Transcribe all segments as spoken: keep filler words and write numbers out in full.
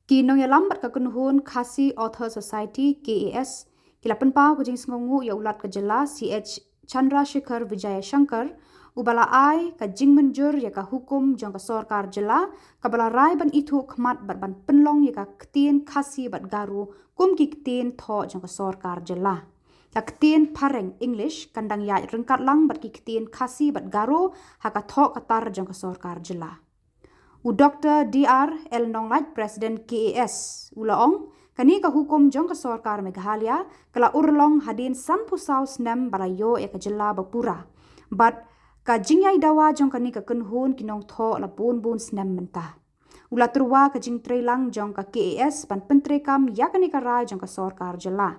Ki nongïalam bad ka kynhun Khasi Author Society, K A S, ki la pynpaw ka jingsngewnguh ïa u Lat ka jylla, C H Chandrashekhar Vijayashankar, uba la ai ka jingmynjur ïa ka hukum jong ka sorkar jylla, kaba la rai ban ithuh khmat bad ban pynlong ïa ka ktien Khasi bad Garo kum ki ktien thoh jong ka sorkar jylla. Ka ktien phareng English kan dang ïaid ryngkat lang bad ki ktien Khasi bad Garo ha ka thoh ka tar jong ka sorkar jylla. U Doktor D R L Nonglait, President K A S, u la ong, kane ka hukum jong ka sorkar Meghalaya ka la urlong hadien sanphew saw snem ba la ïoh ïa ka jylla ba pura. Bad ka jingïai dawa jong kane ka kynhun ki nongthoh la bun bun snem mynta. U la tyrwa ka jingtreilang jong ka K A S ban pyntreikam ïa kane ka rai jong ka sorkar jylla.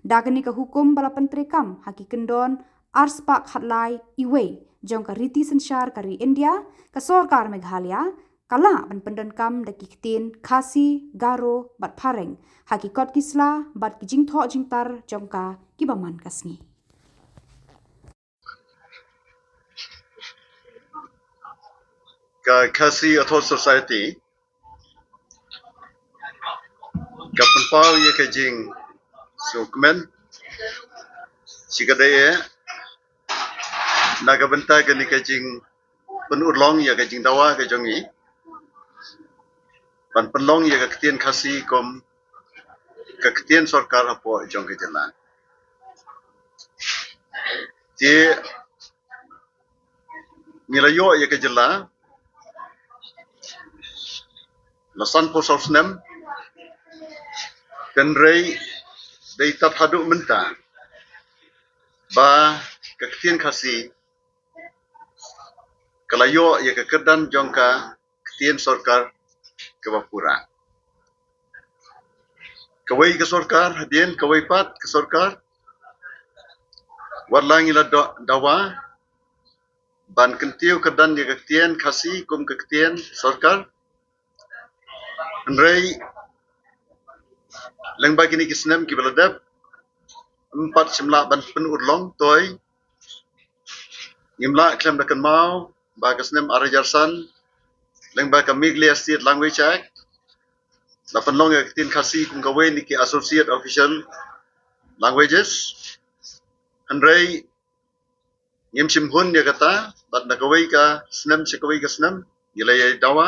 Da kane ka hukum ba la pyntreikam ha ki kyndon arspah khatlai iwei jong ka riti synshar ka ri India, ka sorkar Meghalaya ka lah ban pyndonkam da ki ktien Khasi, Garo bad phareng ha ki kot ki sla bad ki jingthoh jingtar jong ka kiba man ka sngi. Ka Khasi Author Society ka pynpaw ïa ka jingsngewkmen shi ka dei eh na ka bynta kane ka jingpynurlong ïa ka jingdawa ka jong ngi ban pynlong ïa ka ktien Khasi kum ka ktien sorkar hapoh jong ka jylla. Te ngi la ïoh ïa ka jylla la sanphew saw snem, hynrei dei tad haduh mynta ba ka ktien Khasi ka la ïoh ïa ka kyrdan jong ka ktien sorkar kaba pura. Kawei ka sorkar hadien kawei pat ka sorkar, wat la ngi la dawa ban kyntiew kyrdan ïa ka ktien Khasi kum ka ktien sorkar, hynrei lyngba kine ki snem kiba la dep, ym pat shym lah ban pynurlong. Toi ngim lah khlem da kynmaw ba ka snem ar hajar san, lyngba ka Meghalaya State Language Act, la pynlong ïa ka ktien Khasi kum kawei na ki Associate Official Languages. Hynrei ngim shim hun ïa kata, bad na kawei ka snem sha kawei ka snem ngi la ïai dawa.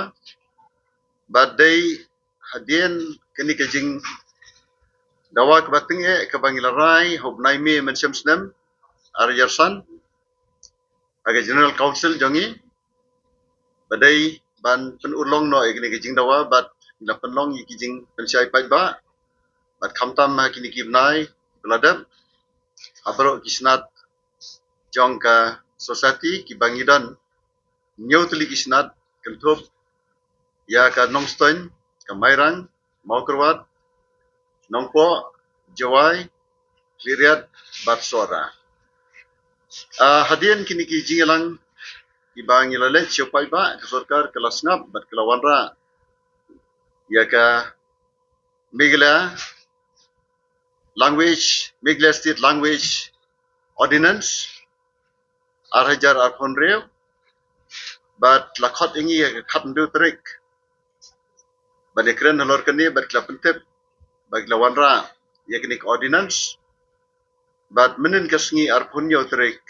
Bad dei hadien kane ka jingdawa kaba tyngeh kaba ngi la rai ha u bnai May mynshem snem ar hajar san ha ka General Council jong ngi, ba dei ban pynurlong noh ïa kane ka jingdawa bad ngi la pynlong ïa ki jingpynshai paidbah. Bad khamtam ha kine ki bnai ba la dep, ha baroh ki snat jong ka society kiba ngi don hynñiew tylli ki snat, kynthup ïa ka Nongstoiñ, ka Mairang, Mawkyrwat, Nongpoh, Jowai, Khliehriat bad Sohra. Ah, hadien kine ki jingïalang kiba ngi la leit sha u paidbah, ka sorkar ka la sngap bad ka la wanrah ïa ka Meghalaya Language, Meghalaya State Language Ordinance ar hajar arphew hynriew, bad la khot ïa ngi ha ka khathynriew tarik ban ïakren halor kane, bad ki la pyntip ba ki la wanrah ïa kane ka ordinance. Bad mynnin ka sngi arphew hynñiew tarik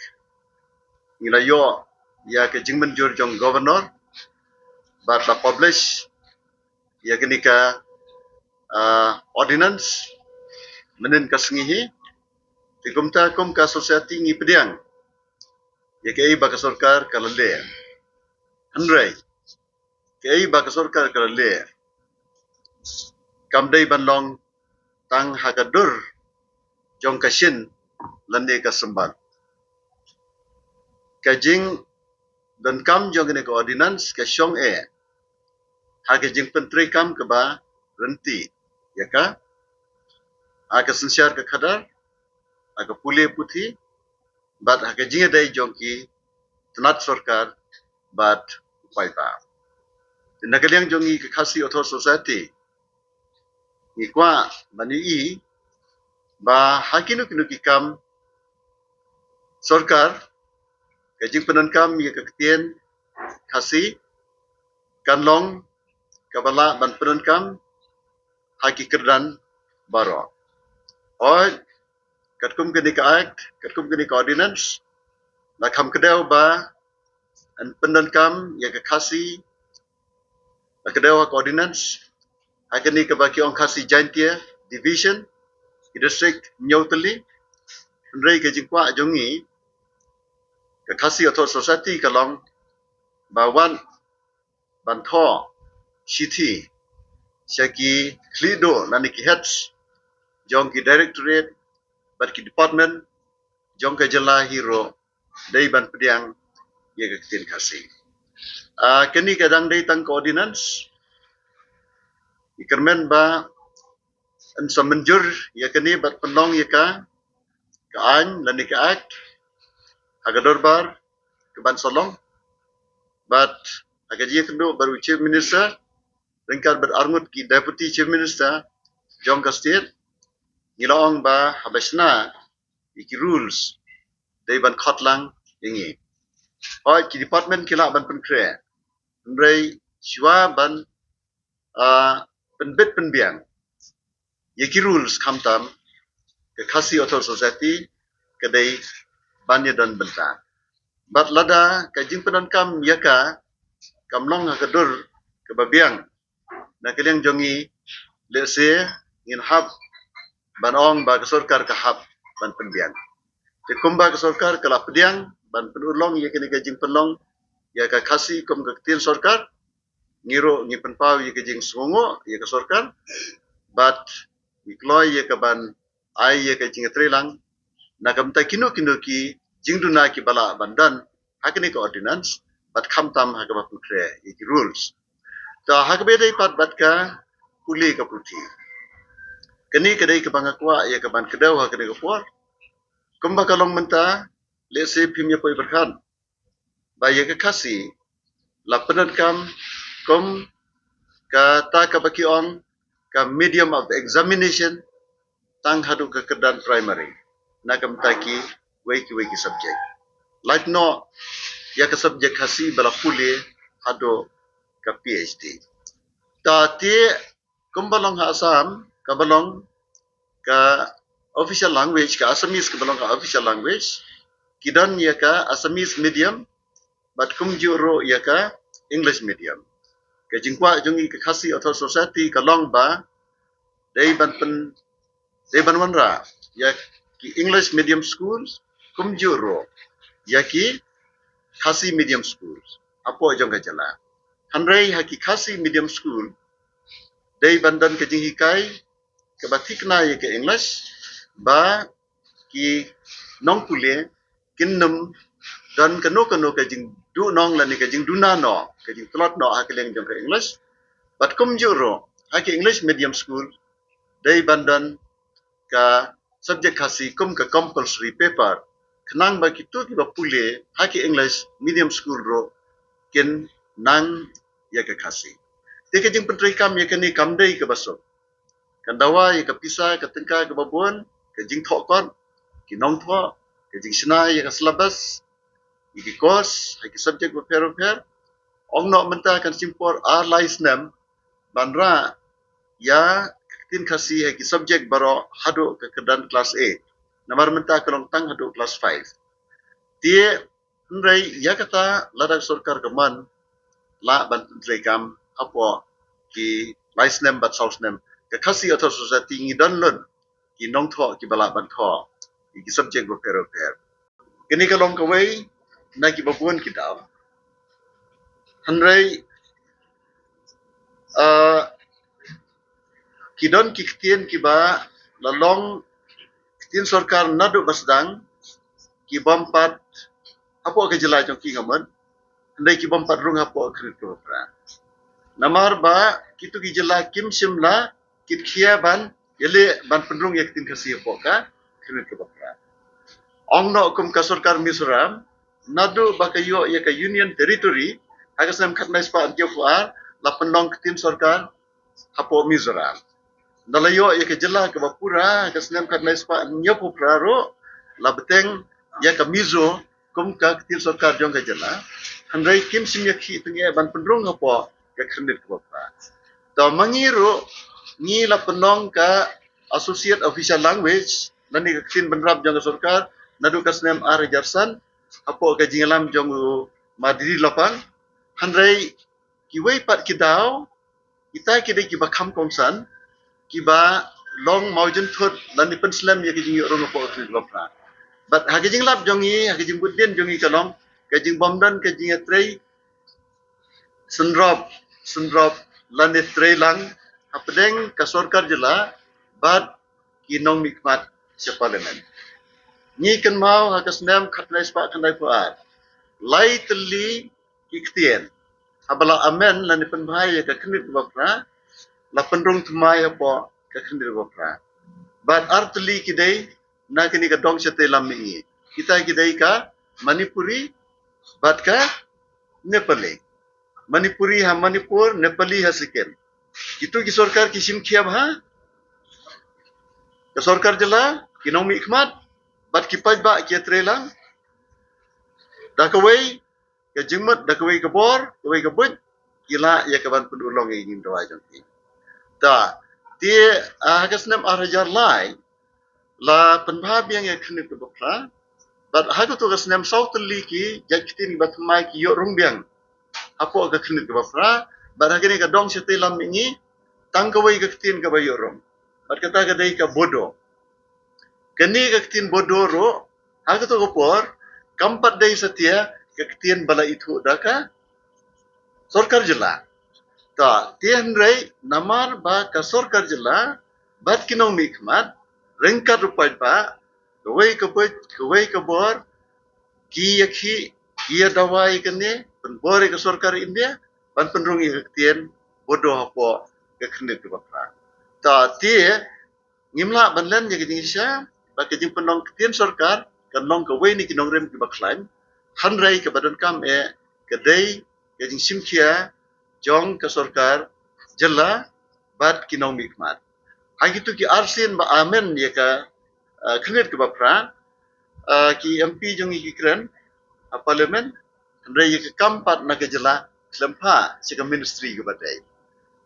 ngi la ïoh ïa ka jingmynjur jong Governor bad la publish ïa kane ka, ah, ordinance mynnin ka sngi hi. Te kumta kum ka society ngi pdiang ïa kaei ba ka sorkar ka la leh. Hynrei kaei ba ka sorkar ka la leh kam dei ban long tang ha ka dur jong ka shin lane ka symbai. Ka jingdonkam jong kane ka ordinance ka shong eh ha ka jingpyntreikam kaba ryntih ïa ka, ha ka synshar ka khadar, ha ka pule puthi, bad ha ka jingïadei jong ki tnat sorkar bad u paidbah. Te na ka liang jong ngi ka Khasi Author Society ngi kwah ban ïohi ba ha kino kino ki kam sorkar, ka jingpyndonkam ïa ka ktien Khasi kan long kaba lah ban pyndonkam ha ki kyrdan baroh. Hooid, katkum kane ka Act, katkum kane ka Ordinance, la kham kdew ba yn pyndonkam ïa ka Khasi, la kdew ha ka Ordinance, ha kane kaba ki ong Khasi Jaintia Division, ki district hynñiew tylli, hynrei ka jingkwah jong ngi, ka Khasi Authors Society ka long ba wan ban thoh shithi sha ki khlieh duh lane ki heads jong ki directorate bad ki department jong ka jylla hi ruh, dei ban pdiang ïa ka ktien Khasi. Ah, kane ka dang dei tang ka ordinance. Ngi kyrmen ba yn sa mynjur ïa kane bad pynlong ïa ka, ka aiñ lane ka Act ha ka dorbar ka ban sa long. Bad ha ka jingïakynduh bad u Chief Minister ryngkat bad arngut ki Deputy Chief Minister jong ka state, ngi la ong ba haba shna ïa ki rules, dei ban khot lang ïa ngi. Hooid, ki department ki lah ban pynkhreh, hynrei shuwa ban, ah, pynbit pynbiang ïa ki rules khamtam, ka Khasi Authors Society ka dei ban ïadon bynta. Bad lada ka jingpyndonkam ïa ka kam long ha ka dur kaba biang na ka liang jong ngi, lehse ngin hap ban ong ba ka sorkar ka hap ban pynbiang. Te kumba ka sorkar ka la pdiang ban pynurlong ïa kane ka jingpynlong ïa ka Khasi kum ka ktien sorkar, ngi ruh ngi pynpaw ïa ka jingsngewnguh ïa ka sorkar bad ngi kloi ïa ka ban ai ïa ka jingïatreilang na ka bynta kino kino ki jingduna kiba lah ban don ha kane ka ordinance bad khamtam ha kaba pynkhreh ïa ki rules. Ta ha kaba ïadei pat bad ka pule ka puthi, kane ka dei kaba nga kwah ïa ka ban kdew ha kane ka por. Kumba ka long mynta, lehse phim ïa poi pyrkhat ba ïa ka Khasi la pyndonkam kum kata kaba ki ong ka medium of examination tang haduh ka kyrdan primary na ka bynta kiwei kiwei ki subject. Lait noh ïa ka subject Khasi ba la pule haduh ka PhD. Ta te kumba long ha Assam, kaba long ka official language, ka Assamese kaba long ka official language, ki don ïa ka Assamese medium bad kumjuh ruh ïa ka English medium. Ka jingkwah jong ngi ka Khasi Authors Society ka long ba dei ban pyn, dei ban wanrah ïa ki English medium schools kumjuh ruh ïa ki Khasi medium schools hapoh jong ka jylla. Hynrei ha ki Khasi medium school dei ban don ka jinghikai kaba thikna ïa ka English, ba ki nongpule kin nym don kano kano ka jingduhnong lane ka jingduna noh, ka jingtlot noh ha ka liang jong ka English. Bad kumjuh ruh ha ki English medium school dei ban don ka subject Khasi kum ka compulsory paper, khnang ba kito kiba pule ha ki English medium school ruh kin nang ïa ka Khasi. Te ka jingpyntreikam ïa kane kam dei kaba suk. Kan dawa ïa ka pisa ka tyngka kaba bun, ka jingthoh kot ki nongthoh, ka jingshna ïa ka syllabus, ïa ki course ha ki subject bapher bapher. Ong noh mynta kan shim por ar lai snem ban rah ïa ka ktien Khasi ha ki subject baroh haduh ka kyrdan class eight. Namar mynta ka long tang haduh class five. Te hynrei ïa kata lada ka sorkar ka mon lah ban pyntreikam hapoh ki lai snem bad saw snem, ka Khasi Authors Society ngi don lut ki nongthoh kiba lah ban thoh ïa ki subject bapher bapher. Kane ka long kawei na kiba bun ki daw. Hynrei, ah, ki don ki ktien kiba la long ktien sorkar naduh ba sdang, ki bym pat hapoh ka jylla jong ki nga mut, hynrei ki bym pat rung hapoh ka Khyrnit kaba Phra. Namar ba kito ki jylla kim shym la kit khia ban ïaleh ban pynrung ïa ka ktien Khasi hapoh ka Khyrnit kaba Phra. Ong noh kum ka sorkar Mizoram, naduh ba ka ïoh ïa ka Union Territory ha ka snem khatkhyndai spah hynñiewphew ar, la pynlong ktien sorkar hapoh Mizoram. Nda la ïoh ïa ka jylla kaba pura ha ka snem khatkhyndai spah hynñiewphew phra ruh, la bteng ïa ka Mizo kum ka ktien sorkar jong ka jylla. Hynrei kim shym ïa khih tyngeh ban pynrung hapoh ka Khyrnit kaba Phra. Ta ma ngi ruh ngi la pynlong ka associate official language lane ka ktien bynrap jong ka sorkar naduh ka snem ar hajar san hapoh ka jingïalam jong u Madri Lapang. Hynrei kiwei pat ki daw kita ki dei kiba kham kongsan kiba long mawjynthut lane pynslem ïa ka jingïoh rung hapoh ka ktien kaba phra. Bad ha ka jinglap jong ngi, ha ka jingbud dien jong ngi ka long ka jingbym don ka jingïatrei synrop synrop lane trei lang hapdeng ka sorkar jylla bad ki nongmihkhmat sha parliament. Ngi kynmaw ha ka snem khatkhyndai spah khyndaiphew ar, lai tylli ki ktien haba la amend lane pynbha ïa ka khyndiat kaba phra, la pynrung thymmai hapoh ka khyndiat kaba phra. Bad ar tylli ki dei na kane ka dong shatei lam mihngi. Kita ki dei ka Manipuri bad ka Nepali. Manipuri ha Manipur, Nepali ha Sikkim. Kitu ki sorkar ki shim khia bha ka sorkar jylla, ki nongmihkhmat bad ki paidbah ki ïatrei lang. Da kawei ka jingmut, da kawei ka bor, kawei ka buit, ki lah ïa ka ban pynurlong ïa ka jingdawa jong ki. Ta, te, ah, ha ka snem ar hajar lai la pynbha biang ïa ka khyndiat kaba phra. Bad ha kato ka snem saw tylli ki jait ktien kiba thymmai ki ïoh rung biang hapoh ka khyndiat kaba phra. Bad ha kane ka dong shatei lam mihngi tang kawei ka ktien kaba ïoh rung. Bad kata ka dei ka Bodo. Kane ka ktien Bodo ruh ha kato ka por kam pat dei satia ka ktien ba la ithuh da ka sorkar jylla. Ta, te hynrei namar ba ka sorkar jylla bad ki nongmihkhmat ryngkat u paidbah, kawei ka buit, kawei ka bor, ki ïakhih, ki ïadawa ïa kane, pynbor ïa ka sorkar India ban pynrung ïa ka ktien Bodo hapoh ka khyndiat kaba phra. Ta, te ngim lah ban len ïa ka jingshisha ba ka jingpynlong ktien sorkar kan long kawei na ki nongrim kiba khlaiñ, hynrei kaba donkam eh ka dei ka jingshim khia jong ka sorkar jylla bad ki nongmihkhmat. Ha kitu ki arsien ba amend ïa ka, ah, khyndiat kaba phra, ah, ki M P jong ngi ki kren ha parliament, hynrei ïa ka kam pat na ka jylla khlem phah sha ka ministry kaba dei.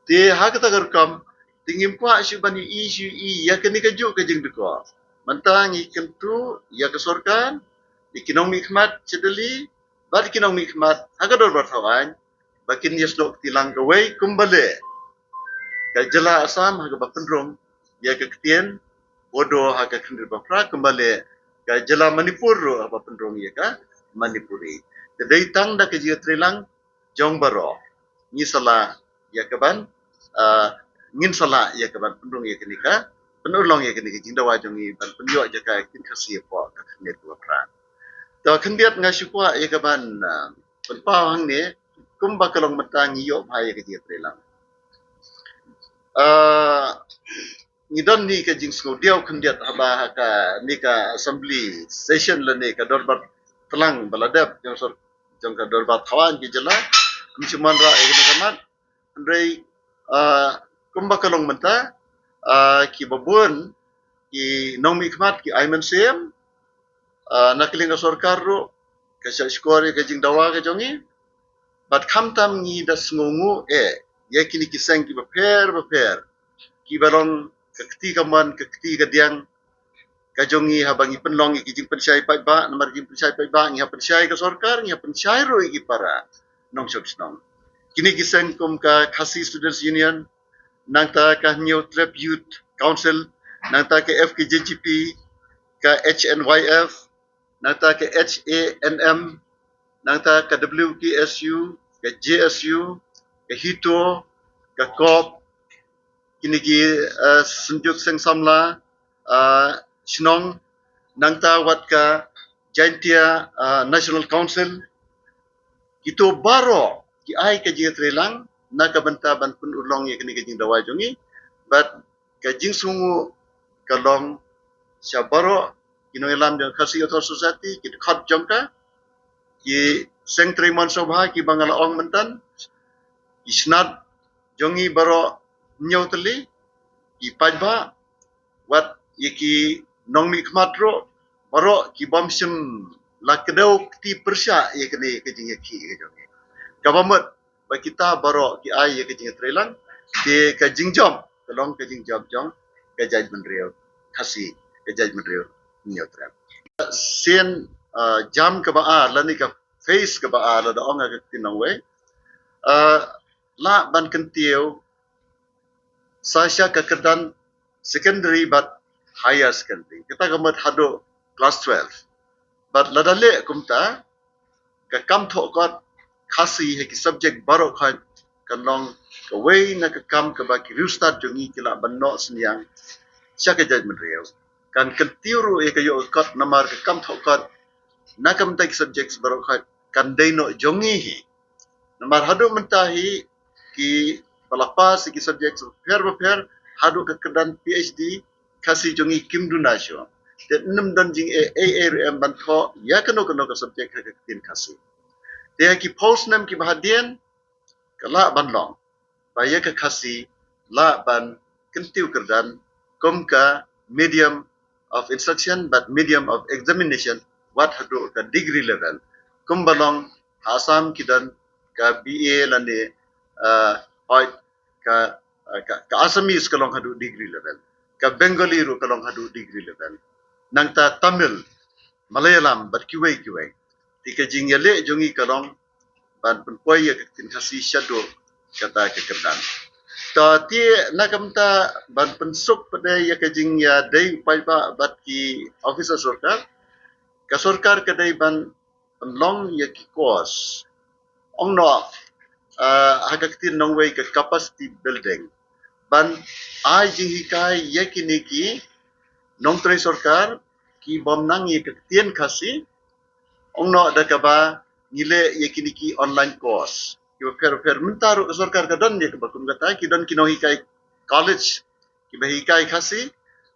Te ha kata ka rukom te ngim kwah shuh ban ïohi shuh ïohi ïa kane kajuh ka jingdukor. Mynta ngi kyntu ïa ka sorkar, ïa ki nongmihkhmat sha Delhi bad ki nongmihkhmat ha ka dorbar thaw aiñ ba kin ïasnoh kti lang kawei kumba leh ka jylla Assam ha kaba pynrung ïa ka ktien Bodo ha ka khyndiat ba phra, kumba leh ka jylla Manipur ruh ha kaba pynrung ïa ka Manipuri. Te dei tang da ka jingïatreilang jong baroh ngi sa lah ïa ka ban, ah, ngin sa lah ïa ka ban pynrung ïa kane ka, pynurlong ïa kane ka jingdawa jong ngi ban pynïoh jaka ïa ka ktien Khasi hapoh ka khyndiat kaba phra. Te khyndiat nga shu kwah ïa ka ban, ah, pynpaw hangne kumba ka long mynta ngi ïoh bha ïa ka jingïatreilang. Ah, ngi don ne ka jingsngewdiaw khyndiat haba ha kane ka assembly session lane ka dorbar tlang ba la dep jong sor-, jong ka dorbar thaw aiñ ka jylla, ym shu wanrah ïa kane ka mat. Hynrei, ah, kumba ka long mynta, ah, kiba bun ki nongmihkhmat ki ai mynsiem, ah, na ka liang ka sorkar ruh ka shah shkor ïa ka jingdawa ka jong ngi. Bad khamtam ngi da sngewnguh eh ïa kine ki seng kiba pher bapher kiba long ka kti kamon ka kti kadiang ka jong ngi haba ngi pynlong ïa ki jingpynshai paidbah, namar ki jingpynshai paidbah ngi hap pynshai ka sorkar, ngi hap pynshai ruh ïa ki para nongshong shnong. Kine ki seng kum ka Khasi Students Union, nangta ka Hynñiewtrep Youth Council, nangta ka F K J G P, ka H N Y F, nangta ka H A N M, nangta ka W K S U, ka J S U, ka HITO, ka COP, kine ki, eh, Synjuk Seng Samla, eh, Shnong, nangta wat ka Jaintia, eh, National Council. Kito baroh ki ai ka jingïatreilang na ka bynta ban pynurlong ïa kane ka jingdawa jong ngi. Bad ka jingsngewnguh ka long sha baroh ki nongïalam jong Khasi Authors Society, ki dkhot jong ka, ki seng trei mon sngewbha kiba nga la ong mynta, ki shnat jong ngi baroh hynñiew tylli, ki paidbah, wat ïa ki nongmihkhmat ruh, baroh ki bym shym la kdew kti pyrshah ïa kane ka jingïakhih ka jong ngi. Kaba mut ba kita baroh ki ai ïa ka jingïatreilang, te ka jingjop ka long ka jingjop jong ka jaitbynriew Khasi, ka jaitbynriew Hynñiewtrep. Sien, ah, jam kaba ar lane ka phase kaba ar lada ong ha ka ktien nongwei, ah, lah ban kyntiew sa sha ka kyrdan secondary bad higher secondary, kata ka mut haduh class twelve. Bad lada leh kumta, ka kam thoh kot Khasi ha ki subject baroh khoit kan long kawei na ka kam kaba ki riewstad jong ngi ki lah ban noh synñiang sha ka jaitbynriew. Kan kyntiew ruh ïa ka ïoh ka kot namar ka kam thoh kot na ka bynta ki subject baroh khoit kan dei noh jong ngi hi. Namar haduh mynta hi kiba la pass ïa ki subject bapher bapher haduh ka kyrdan PhD Khasi jong ngi kim duna shuh. Te ym don jingeh ei ei ruh em ban thoh ïa kano kano ka subject ha ka ktien Khasi. Te ha ki phew snem kiba hadien ka lah ban long ba ïa ka Khasi lah ban kyntiew kyrdan kum ka medium of instruction bad medium of examination wat haduh ka degree level. Kumba long ha Assam ki don ka B A lane, ah, hooid ka, ah, ka, ka Assamese ka long haduh degree level. Ka Bengali ruh ka long haduh degree level. Nangta Tamil, Malayalam bad kiwei kiwei. Te ka jingïaleh jong ngi ka long ban pynpoi ïa ka ktien Khasi shaduh kata ka kyrdan. Ta te na ka bynta ban pynsuk pat ïa ka jingïadei u paidbah bad ki officer sorkar, ka sorkar ka dei ban pynlong ïa ki course, ong noh, ah, ha ka ktien nongwei ka capacity building, ban ai jinghikai ïa kine ki nongtrei sorkar kibym nang ïa ka ktien Khasi, ong noh da kaba ngi leh ïa kine ki online course kiba pher pher. Mynta ruh ka sorkar ka don ïa kaba kum kata, ki don ki nonghikai college kiba hikai Khasi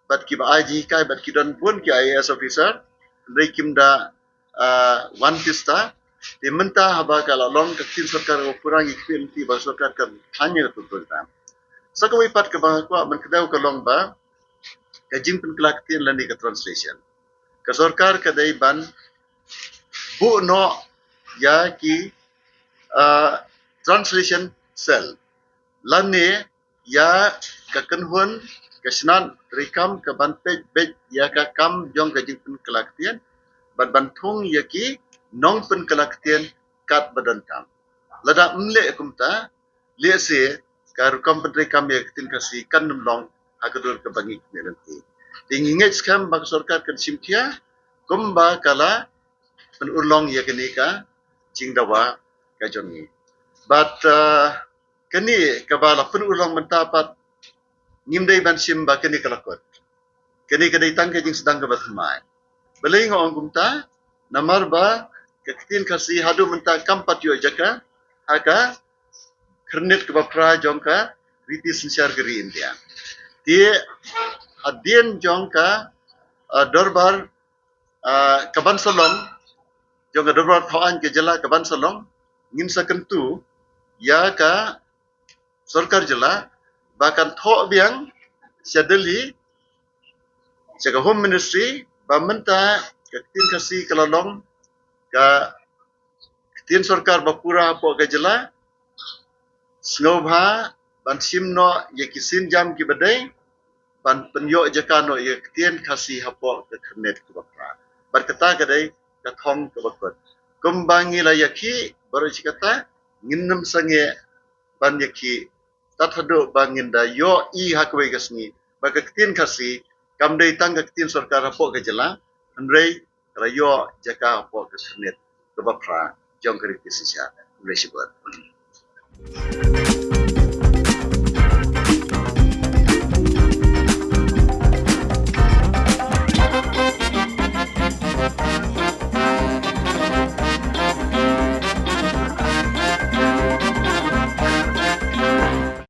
bad kiba ai jinghikai bad ki don bun ki I A S officer, hynrei kim da, ah, wan tista. Te mynta haba ka la long ka ktien sorkar kaba pura, ngi kyrpad ïa ka sorkar kan khlaiñ ïa ka ktien. Sa kawei pat kaba nga kwah ban kdew ka long ba ka jingpynkylla ktien lane ka translation. Ka sorkar ka dei ban buh noh ïa ki, ah, translation cell lane ïa ka kynhun ka shnat treikam ka ban peit beit ïa ka kam jong ka jingpynkylla ktien bad ban thung ïa ki nongpynkylla ktien katba donkam. Lada ym leh kumta, lehse ka rukom pyntreikam ïa ka ktien Khasi kan ym long ha ka dur kaba ngi khmih lynti. Te ngi ngeit skhem ba ka sorkar kan shim khia kumba ka la pynurlong ïa kane ka jingdawa ka jong ngi. Bad, ah, kane kaba la pynurlong mynta pat ngim dei ban shim ba kane ka la kut. Kane ka dei tang ka jingsdang kaba thymmai. Balei nga ong kumta? Namar ba ka ktien Khasi haduh mynta kam pat ïoh jaka ha ka khyrnit kaba phra jong ka riti synshar ka ri India. Te hadien jong ka, ah, dorbar, ah, ka ban sa long, jong ka dorbar thaw aiñ ka jylla ka ban sa long, ngin sa kyntu ïa ka sorkar jylla ba kan thoh biang sha Delhi, sha ka Home Ministry, ba mynta ka ktien Khasi ka la long ka ktien sorkar ba pura hapoh ka jylla, sngewbha ban shim noh ïa ki sienjam kiba dei ban pynïoh jaka noh ïa ka ktien Khasi hapoh ka khyrnit kaba phra. Bad kata ka dei ka thong kaba kut. Kumba ngi la ïakhih baroh shi katta, ngin ym sangeh ban ïakhih tad haduh ba ngin da ïohi ha kawei ka sngi ba ka ktien Khasi kam dei tang ka ktien sorkar hapoh ka jylla, hynrei ka la ïoh jaka hapoh ka khyrnit kaba phra jong ka riti synshar. Khublei shibun.